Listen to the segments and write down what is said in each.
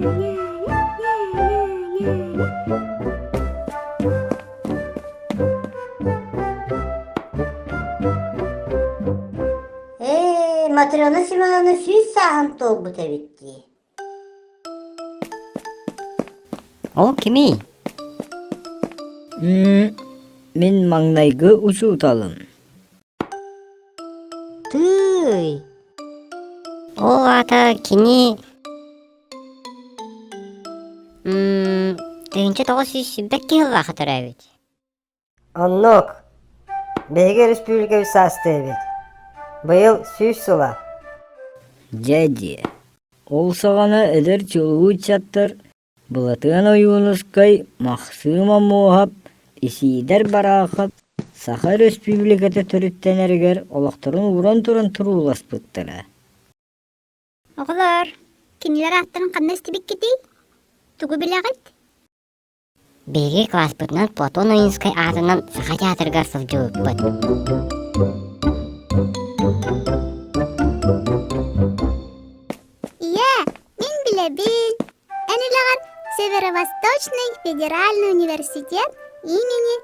Ээ, Матрена Семеновна сүүс сааһын туолбут эбит дии. Ол кимий? М, Мин маҥнайгы учууталым. Тыый! Ол аата кини М, 1922 сыллаахха төрөөбүт. Оннук. Биһиги өрөспүүбүлүкэбит саастыы эбит. Быйыл сүүс сыла. Дьэ диэ. Ол саҕана эдэр чулуу ыччаттар Былатыан Ойуунускай, Махсыым Омуоһап, Исиидэр Бараахап Саха Өрөспүүбүлүкэтэ төрүттэнэригэр олохторун ууран туран турууласпыттара. Оҕолоор, кинилэр ааттарын ханна истибиккитий? Тугу билэҕит? Биһиги кылааспытынан Платон Ойуунскай аатынан Саха театрыгар сылдьыбыппыт. Ийээ, мин билэбин. Эн үлэҕэр Северо-Восточный федеральный университет имени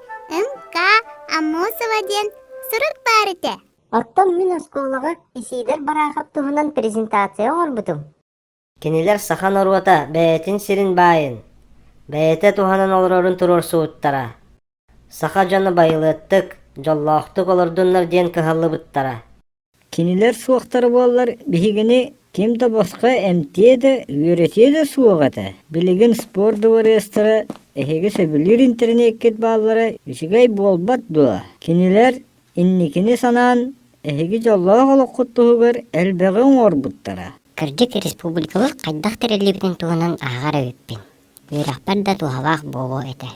М.К. Аммосова диэн сурук баар этэ. Оттон мин оскуолаҕа Исиидэр Бараахап туһунан презентация оҥорбутум. Кинилэр саха норуота бэйэтин сирин баайын, бэйэтэ туһанан олорорун туруорсубуттара. Саха дьоно байылыаттык, дьоллоохтук олордуннар диэн кыһаллыбыттара. Кинилэр суохтара буоллар биһигини ким да босхо эмтиэ да, үөрэтиэ да суох этэ. Билигин спорт дыбарыастара эһиги сөбүлүүр интэриниэккит бааллара үчүгэй буолбат дуо? Кинилэр инникини санаан эһиги дьоллоох олоххут туһугар элбэҕи оҥорбуттара. Кырдьык республикабыт хайдах тэриллибитин туһунан ааҕар эбиппин. Үөрэхпэр да туһалаах буолуо этэ.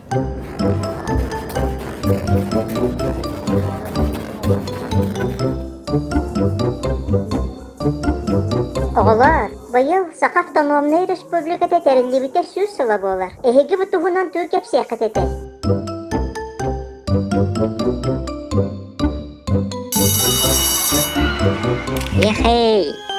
Оҕолоор, быйыл Саха автономнай республиката тэриллибитэ сүүс сыла буолар. Эһиги бу туһунан тугу кэпсиэххит этэй? Ехей!